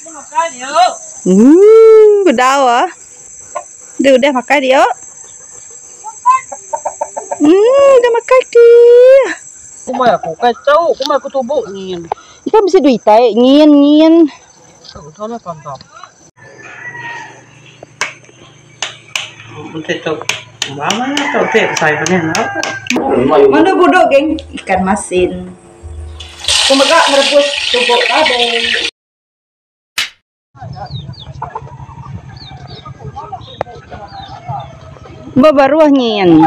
Ooh bedau ah. Dia udah makai dia. Udah makai ti. Kumbai aku kacau, kumbai aku tubuk nyin. Ikan bisi duit tai nyin nyin. Salah pantap. Enti tu mana tu ti besai penih Menu buduk geng ikan masin. Ku mega ngerebus tubuk tadi. Ba baruh nyin.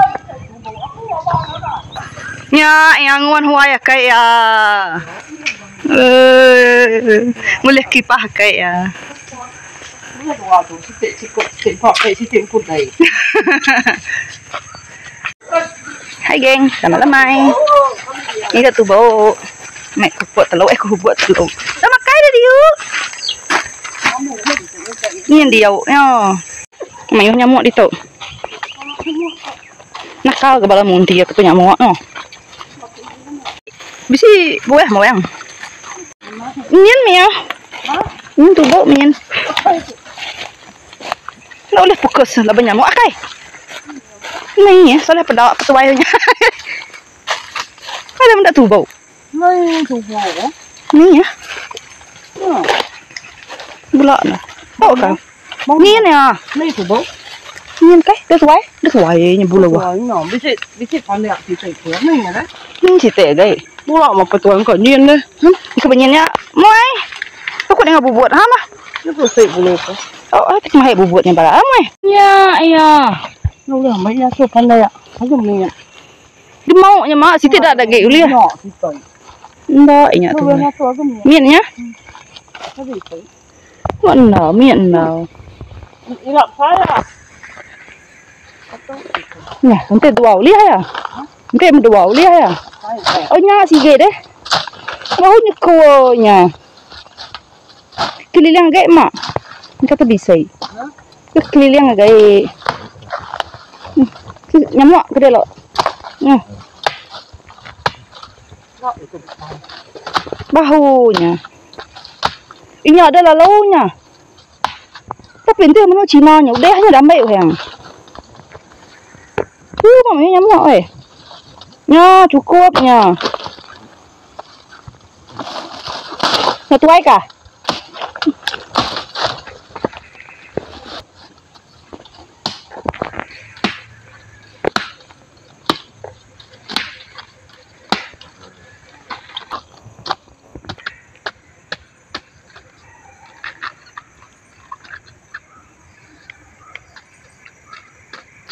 Nya iya nguan huai akai iya. Eee ngulih kipah akai iya. Hai geng, selamat lemai. Ngiga tubo. Mek ku buat telur, eh ku buat telur. Dah makai dah diu. Ni yang diau nya. Mayuh nyamuk ditu. Nakal ke bala munti aku tu nyamuk no. Bisi buah mawang. Nyin mia. Nyin tubo nyin. Enda ulih fokus laban nyamuk akai. Ni salah peda ketuai nya. Ada menda tubo. Ni tubo. Ni ya. Bula nah. Tau ka. Ni nya. Ni tubo. Ni kai, dia tuai, dia tuai nya bula wah. Nya bisi bisi pandak siti ku. Ni nya deh. Ni siti gai. Bula mah petuan ka nyin deh. Ke benyin nya. Muai. Aku dengar bubut ha mah. Ni bisi bulu ko. Oh, ah, tak mahai bubut nya bala amai. Nya iya. Udah mai iya tu pandai ya. Aku ni. Dia mau nya mak siti dak agi ulih. Enda nya tu. Mit nya. Enda mit enda. Ilap saya. Nya, enti dua ulih ya. Enti dua ulih ya. Oh nya sige deh. Bahu nyekuo nya. Keliling agai mak. Engka tu bisi. Keliling agai. Nyamuk ke dulu. Hmm. Bahu nya. Inya ada lalu nya. Tapi enti menu Cina nya udah nya dambai orang. Tu mak nyamuk eh. Nya cukup nya. Nya tuai kah?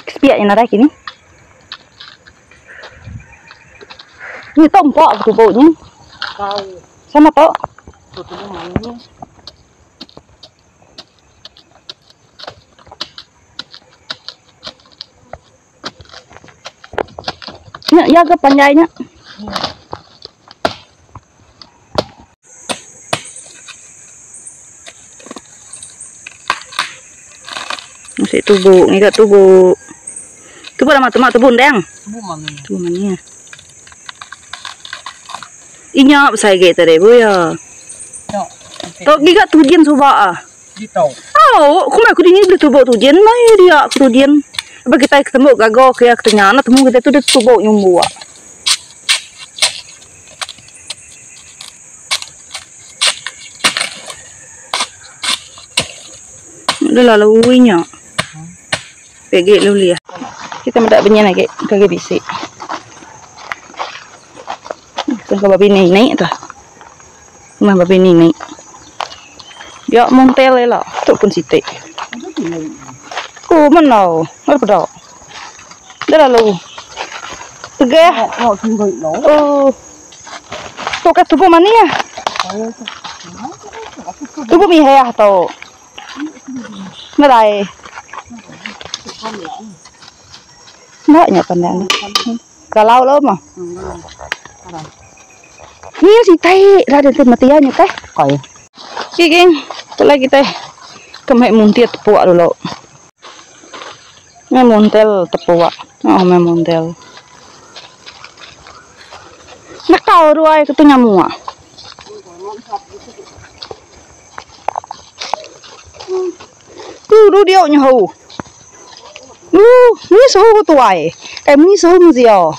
Sepiak nya nadai kini. Ni tok empa ke tubo nya. Sama tok. Nya ya ke panjai nya. Masih tubu, ngiga tubu. Tubu lama tu mak tubu endang. Tubu mana? Tubu mana? Inya besai agi tadi bu ya. Tok giga tujin suba ah. Ditau. Au, ku mai ku dini beli tubu tujin mai dia ku tujin. Ba kitai ketemu gago ke ya ketenya na temu kitai tu dia tubu nyumbu. Dah lalu nya. Pegi lu lia. Kita meda benyin agi ke agi bisi. Tungka babi ni naik tu. Meh babi ni naik. Dia montel ila. Tu pun siti. Ku meno. Ngar peda. Dah lalu. Tegah. Oh. Tu ka tubuh mani ah. Tubuh miheh tu. Ngerai. Enda nya pandai. Galau lo mah. Ni sitai ra deh mati nya teh. Kai. Okay geng, tu lagi teh. Kemai muntit tepuak dulu. Meh muntel tepuak. Oh meh muntel. Nakau ruai ke tu nyamuk. Nu dia nyahu. Nu, ni suhu tuai. Kai ni suhu mzia.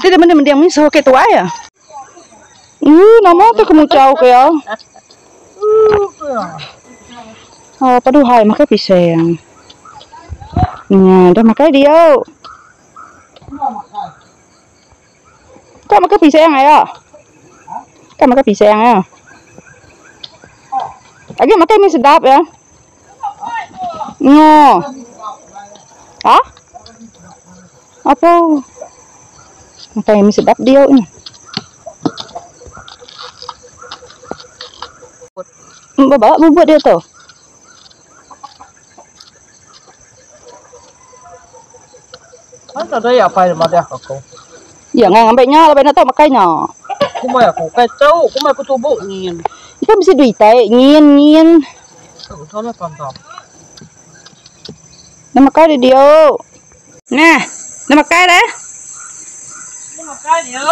Dia dah mending ni suhu ke tuai ya. Nama tu kamu jauh ke ya? Oh, paduhai makai pisang. Nya, dah makai dia. Kau makai pisang ya? Kau makai pisang ya? Lagi makai mi sedap ya? Nya. Ha? Apa? Makai mi sedap dia ni. Bawa bubut dia tu. Mana ada ya apa yang ada aku. Ya ngai ngambilnya lebih nak tahu makainya. Kumai aku kai tahu, kumai aku tubuh ngin. Ikan mesti duit tai ngin ngin. Tahu salah pantap. Nak makan dia dia. Nah, nak makan dah. Nak makan dia.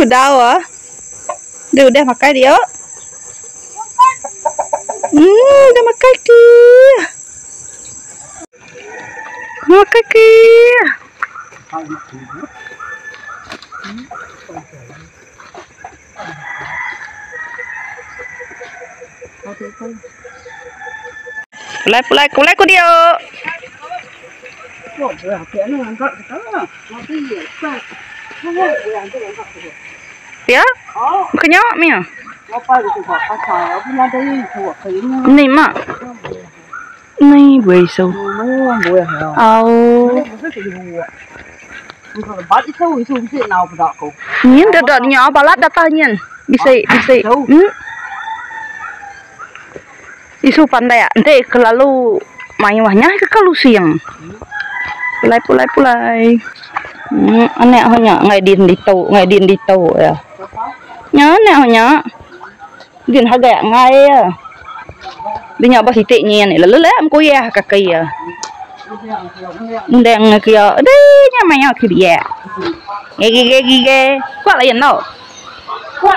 Bedau ah. Dia udah makan dia. Dah makan ke? Makan ke? Pulai pulai pulai ku dia. Ya? Kenyok mia. Ni mak. Ni buai so. Au. Nyin dah dah nyak balat datang nyin. Bisa bisa. Isu pandai ah. Nanti kelalu main wahnya ke kalau siang. Pulai pulai pulai. Aneh hanya ngai din di tau, ngai din di tau ya. Nya aneh hanya. Din harga ngai ya. Dia nyak bas itik nyin ni. Lalu lah am koyah kaki ya. Ndeng kia, deh nya main ke dia. Gigi gigi gigi. Kuat lah yen tau.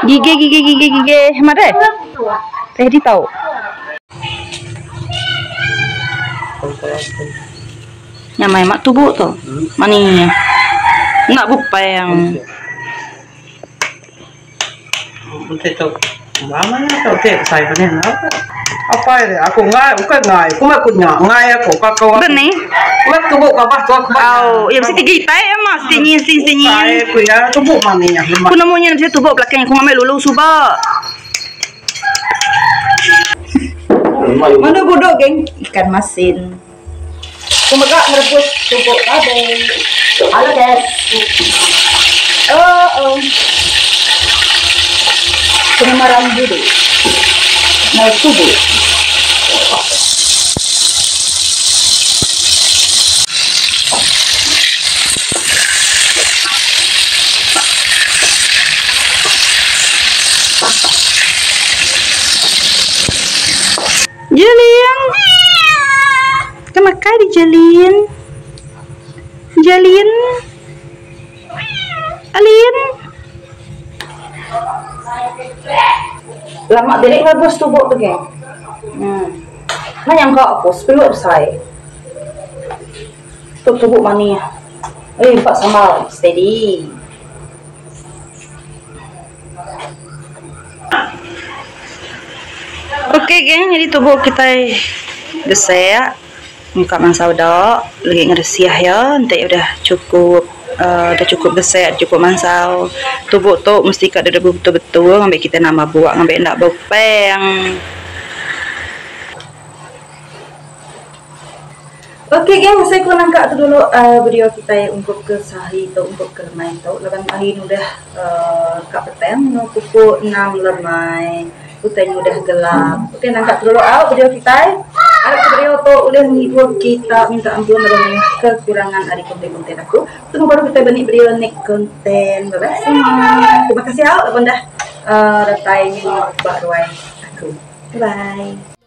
Gigi gigi gigi gigi. Mari. Teh di tau. Nya main mak tubuh tu. Mani. Nak bupeng. Mama tau te sai ba ne na. Apa ini? Aku ngai, bukan ngai. Aku mah kunya ngai aku kau. Benih. Mak tubuh kau bah tuak. Oh, ya mesti tiga itai emang, mesti nyin, mesti nyin. Aku ya tubuh mana ya? Aku namanya mesti tubuh belakang aku ngambil lulu suba. Mana bodoh geng? Ikan masin. Kumegak merebus tubuh tadi. Halo guys. Oh oh. Kena marah dulu. Mau tubuh. Jalin. Kemakai di Jalin. Jalin. Alin. Lama delik rebus tubuh tu geng. Mana yang kau aku sepuluh besar. Tu tubuh mani. Empat sambal steady. Okey geng, jadi tubuh kita gesek. Muka mangsa udah lagi ngeresiah ya, nanti udah cukup. Dah cukup gesek, cukup mansau. Tubuh tu mesti kat dia betul-betul ngambil kita nama buat, ngambil nak bopeng. Okey geng, saya ku nangkak tu dulu video kita untuk ke sehari tu, untuk ke lemai tu. Laban hari ni udah kat petang, no pukul 6 lemai. Utai ni udah gelap. Okey, nangkak tu dulu out video kita. Harap video tu boleh menghibur kita, minta ampun dalam kekurangan dari konten-konten aku. Tunggu baru kita benik video next konten. Bye bye semua. Terima kasih out laban dah datang bak ruai aku. Bye bye.